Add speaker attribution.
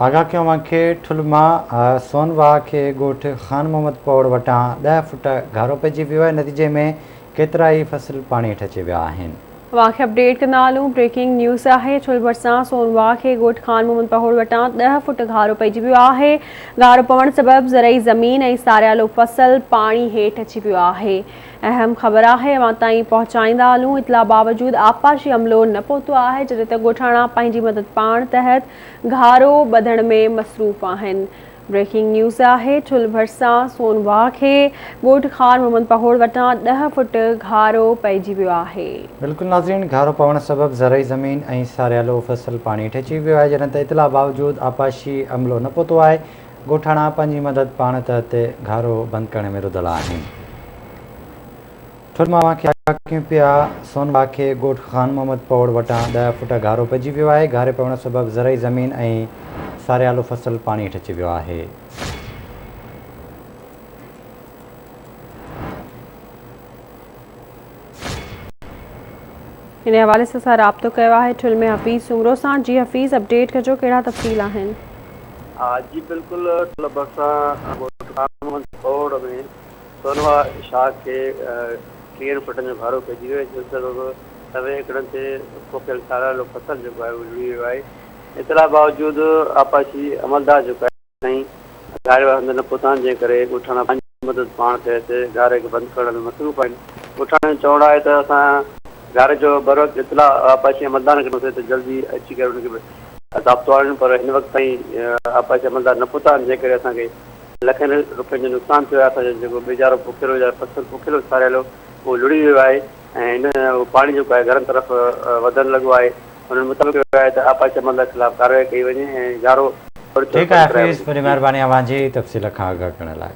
Speaker 1: آگاهه ڪيو اوهان کي ٺل مان سون واهه کي ڳوٺ خان محمد پوڙ وٽان ڏهه فٽ گهارو پئجي ويو آهي نتيجي ۾ ڪيترائي فصل پاڻي هيٺ اچي ويا آهن.
Speaker 2: اوهان کي اپڊيٽ ڪندا هلون بريڪنگ نيوز آهي ٺل ڀرسان سون واهه کي ڳوٺ خان محمد پهوڙ وٽان ڏهه فٽ گهارو پئجي ويو آهي گهارو پوڻ سبب زرعي زمين ۽ ساريالو فصل پاڻي هيٺ اچي ويو آهي اهم خبر آهي اوهان تائين پهچائيندا هلون اطلاع باوجود آبپاشي عملو نه پهتو آهي جڏهن ته ڳوٺاڻا پنهنجي مدد پاڻ تحت گهارو ٻڌڻ ۾ مصروف آهن بريڪنگ نيوز آهي ٺل ڀرسان سون واهه کي ڳوٺ خان محمد پهوڙ وٽان ڏهه فٽ گهارو پئجي ويو آهي.
Speaker 1: بلڪل ناظرين گهارو پوڻ سبب زرعي زمين ۽ ساريالو فصل پاڻي هيٺ اچي ويو آهي جڏهن ته اطلاع باوجود آبپاشي عملو نه پهتو آهي ڳوٺاڻا پنهنجي مدد پاڻ تحت گهارو بند ڪرڻ ۾ رڌل آهن. ٺل مان اوهان کي آگاهه ڪيون پيا، سون واکي ڳوٺ خان محمد پوڙ وٽان ڏهه فوٽ گهارو پئجي ويو آهي، گهاري پوڻ سبب زرعي زمين ۽ ساريالو فصل پاڻي هيٺ اچي ويو آهي.
Speaker 2: ان حوالي سان اسان رابطو ڪيو آهي ٺل ۾ حفيظ سومرو سان جي حفيظ اپڊيٽ ڪجو ڪهڙا تفصيل آهن.
Speaker 3: ها جي بلڪل ٺل ڀرسان ڳوٺ خان محمد کوڙ ۾ سونوا شاخ کي ٽيهن فٽن جو گهارو پئجي ويو جنهن سبب سوين ايڪڙن تي پوکيل ساريالو فصل جيڪو آهي اهو لڙهي ويو آهي اطلاع باوجود آبپاشي عملدار جيڪو آهي تائين گهاري وارا هنڌ نه پهتا آهن، جنهن ڪري ڳوٺاڻا پنهنجي مدد پاڻ تحت گهاري کي بند ڪرڻ ۾ مصروف آهن. ڳوٺاڻن جو چوڻ آهي ته اسان گهاري جو بروقت اطلاع آبپاشي عملدارن کي ڏنوسين ته جلدي اچي ڪري ان کي ضابطو آڻين پر هن وقت تائين آبپاشي عملدار نه پهتا آهن، جنهن ڪري اسان کي لکين روپين جو نقصان ٿيو آهي، اسان جو جيڪو ٻيجارو پوکيل هو يا فصل پوکيل هو ساريل هو اهو لڙهي ويو آهي ۽ هن اهو پاڻي جيڪو آهي گهرن طرف وڌڻ لڳو آهي. انهن مطالبو ڪيو آهي ته آبپاشي عملدار خلاف ڪارروائي ڪئي وڃي ۽ گهارو فوري طور
Speaker 1: ٺيڪ
Speaker 3: بند
Speaker 1: آهي
Speaker 3: ڪرايو
Speaker 1: حفيظ
Speaker 3: وڃي.
Speaker 1: وڏي مهرباني اوهان جي تفصيل کان آگاهه ڪرڻ لاء.